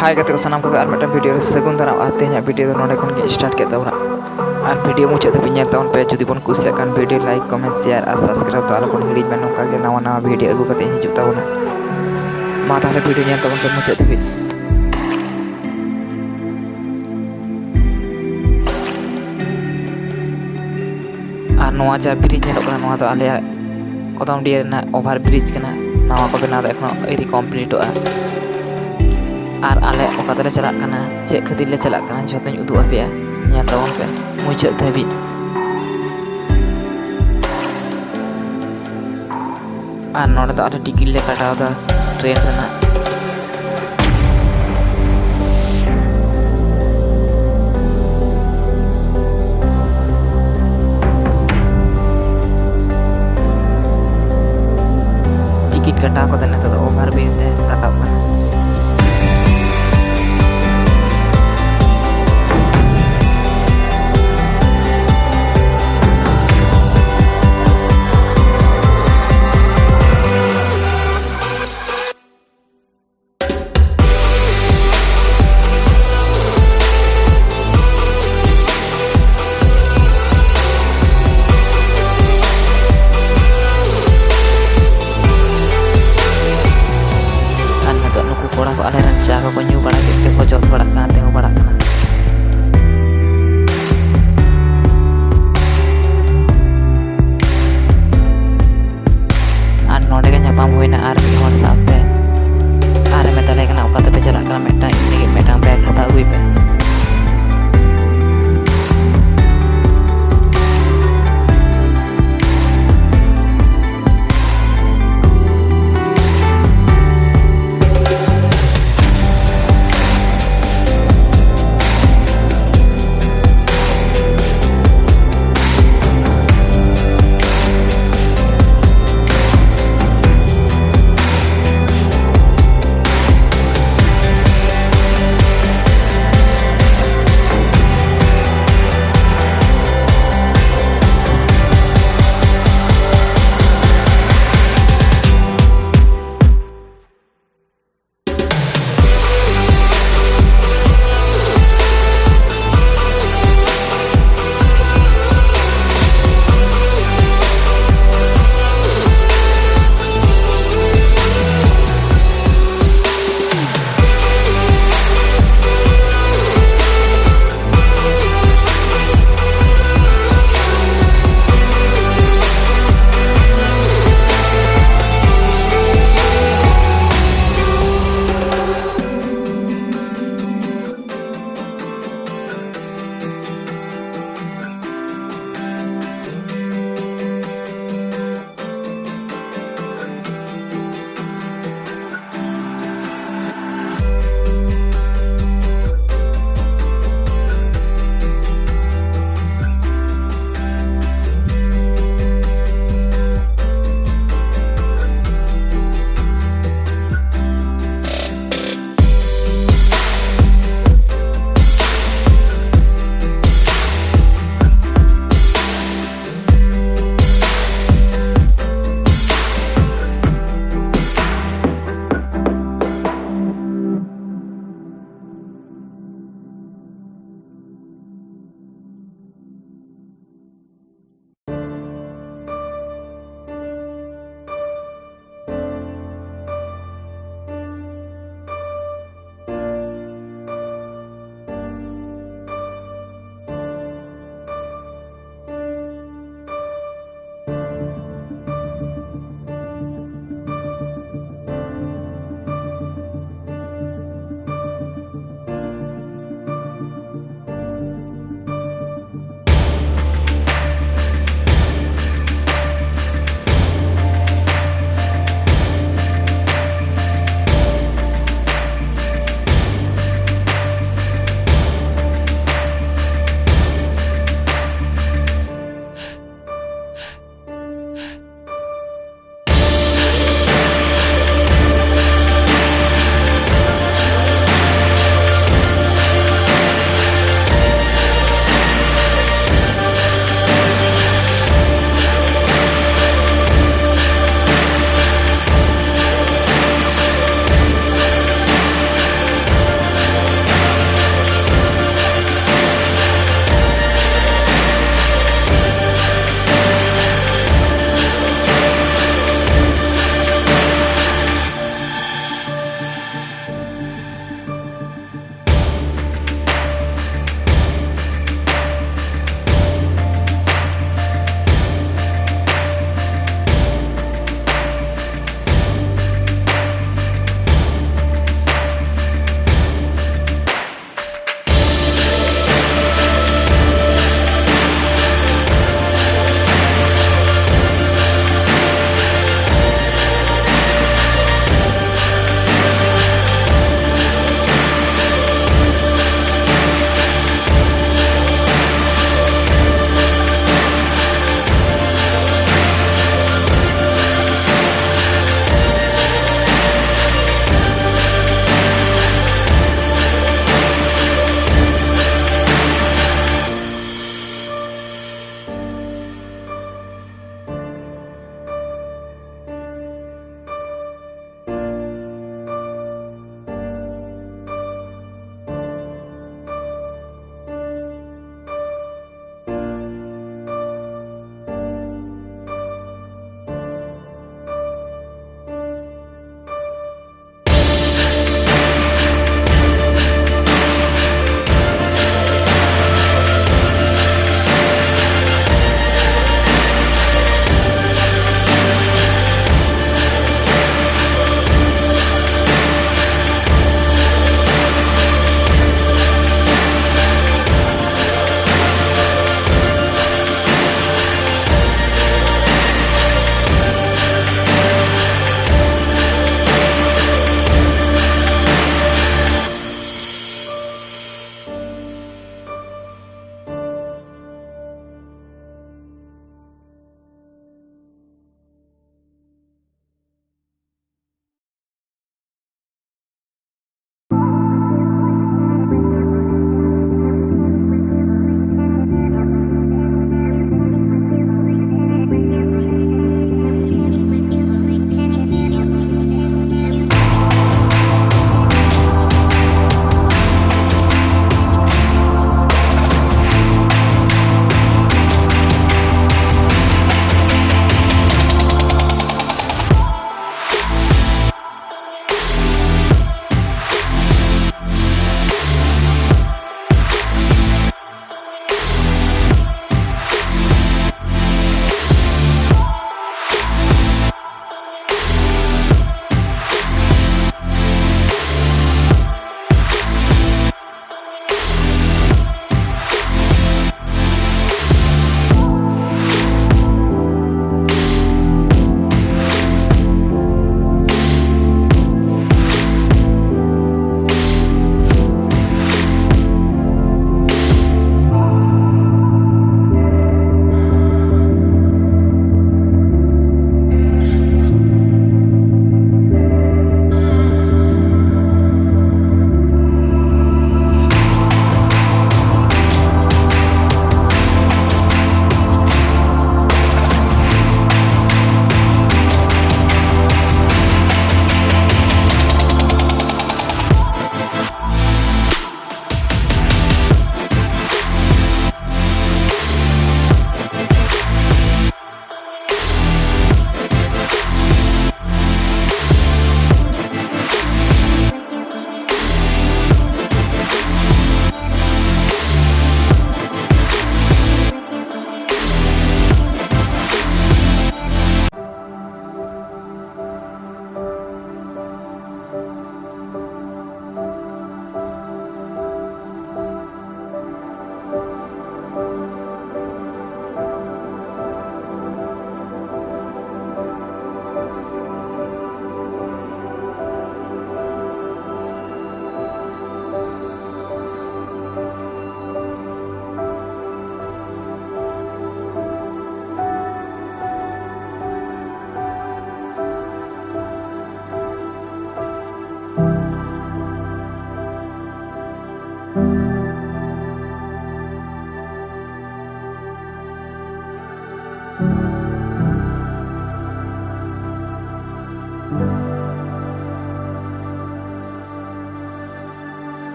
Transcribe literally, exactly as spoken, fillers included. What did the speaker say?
ᱦᱟᱭ ᱜᱟᱛᱮ ᱠᱚ ᱥᱟᱱᱟᱢ ᱠᱚᱜᱮ ᱟᱨ ᱢᱤᱫᱴᱟᱝ ᱵᱷᱤᱰᱤᱭᱳ ᱨᱮ ᱥᱟᱹᱜᱩᱱ ᱫᱟᱨᱟᱢ᱾ ᱟᱨ ᱛᱮᱦᱮᱧᱟᱜ ᱵᱷᱤᱰᱤᱭᱳ ᱫᱚ ᱱᱚᱰᱮ ᱠᱷᱚᱱ ᱜᱮ ᱥᱴᱟᱨᱴ ᱠᱮᱫ ᱛᱟᱵᱚᱱᱟ᱾ ᱟᱨ ᱵᱷᱤᱰᱤᱭᱳ ᱢᱩᱪᱟᱹᱫ ᱫᱷᱟᱹᱵᱤᱡ ᱧᱮᱞ ᱛᱟᱵᱚᱱ ᱯᱮ᱾ ᱡᱩᱫᱤ ᱵᱚᱱ ᱠᱩᱥᱤᱭᱟᱜ ᱠᱷᱟᱱ ᱵᱷᱤᱰᱤᱭᱳ ᱞᱟᱭᱤᱠ, ᱠᱚᱢᱮᱱᱴ, ᱥᱮᱭᱟᱨ ᱟᱨ ᱥᱟᱵᱥᱠᱨᱟᱭᱤᱵ ᱫᱚ ᱟᱞᱚ ᱵᱚᱱ ᱦᱤᱲᱤᱧ ᱢᱟ᱾ ᱱᱚᱝᱠᱟ ᱜᱮ ᱱᱟᱣᱟ ᱱᱟᱣᱟ ᱵᱷᱤᱰᱤᱭᱳ ᱟᱹᱜᱩ ᱠᱟᱛᱮ ᱤᱧ ᱦᱤᱡᱩᱜ ᱛᱟᱵᱚᱱᱟ᱾ ᱢᱟ ᱛᱟᱦᱚᱞᱮ ᱵᱷᱤᱰᱤᱭᱳ ᱧᱮᱞ ᱛᱟᱵᱚᱱ ᱯᱮ ᱢᱩᱪᱟᱹᱫ ᱫᱷᱟᱹᱵᱤᱡ᱾ ᱟᱨ ᱱᱚᱣᱟ ᱡᱟᱦᱟᱸ ᱵᱨᱤᱡᱽ ᱧᱮᱞᱚᱜ ᱠᱟᱱᱟ, ᱱᱚᱣᱟ ᱫᱚ ᱟᱞᱮᱭᱟᱜ ᱠᱚᱫᱚᱢᱰᱤᱦᱟᱹ ᱨᱮᱱᱟᱜ ᱳᱵᱷᱟᱨ ᱵᱨᱤᱡᱽ ᱠᱟᱱᱟ᱾ ᱱᱟᱣᱟ ᱠᱚ ᱵᱮᱱᱟᱣ ᱫᱟ, ᱮᱠᱷᱚᱱᱳ ᱟᱹᱣᱨᱤ ᱠᱚᱢᱯᱞᱤᱴᱚᱜᱼᱟ᱾ ᱟᱨ ᱟᱞᱮ ᱚᱠᱟ ᱛᱮᱞᱮ ᱪᱟᱞᱟᱜ ᱠᱟᱱᱟ, ᱪᱮᱫ ᱠᱷᱟᱹᱛᱤᱨ ᱞᱮ ᱪᱟᱞᱟᱜ ᱠᱟᱱᱟ, ᱡᱷᱚᱛᱚᱧ ᱩᱫᱩᱜ ᱟᱯᱮᱭᱟ᱾ ᱧᱮᱞ ᱛᱟᱵᱚᱱ ᱯᱮ ᱢᱩᱪᱟᱹᱫ ᱫᱷᱟᱹᱵᱤᱡ᱾ ᱟᱨ ᱱᱚᱰᱮ ᱫᱚ ᱟᱞᱮ ᱴᱤᱠᱤᱴ ᱞᱮ ᱠᱟᱴᱟᱣ ᱫᱟ ᱴᱨᱮᱱ ᱨᱮᱱᱟᱜ᱾ ᱴᱤᱠᱤᱴ ᱠᱟᱴᱟᱣ ᱠᱟᱛᱮ ᱱᱤᱛᱚᱜ ᱫᱚ ᱳᱵᱷᱟᱨ ᱵᱨᱤᱡᱽ ᱞᱮ ᱨᱟᱠᱟᱵ ᱠᱟᱱᱟ᱾ ᱟᱨ ᱱᱤᱛᱚᱜ ᱱᱩᱠᱩ ᱠᱚᱲᱟ ᱠᱚ ᱟᱞᱮᱨᱮᱱ ᱪᱟ ᱠᱚᱠᱚ ᱧᱩ ᱵᱟᱲᱟ ᱠᱮᱫ ᱛᱮᱠᱚ ᱡᱚᱫ ᱵᱟᱲᱟᱜ ᱠᱟᱱᱟ, ᱛᱤᱸᱜᱩ ᱵᱟᱲᱟᱜ ᱠᱟᱱᱟ᱾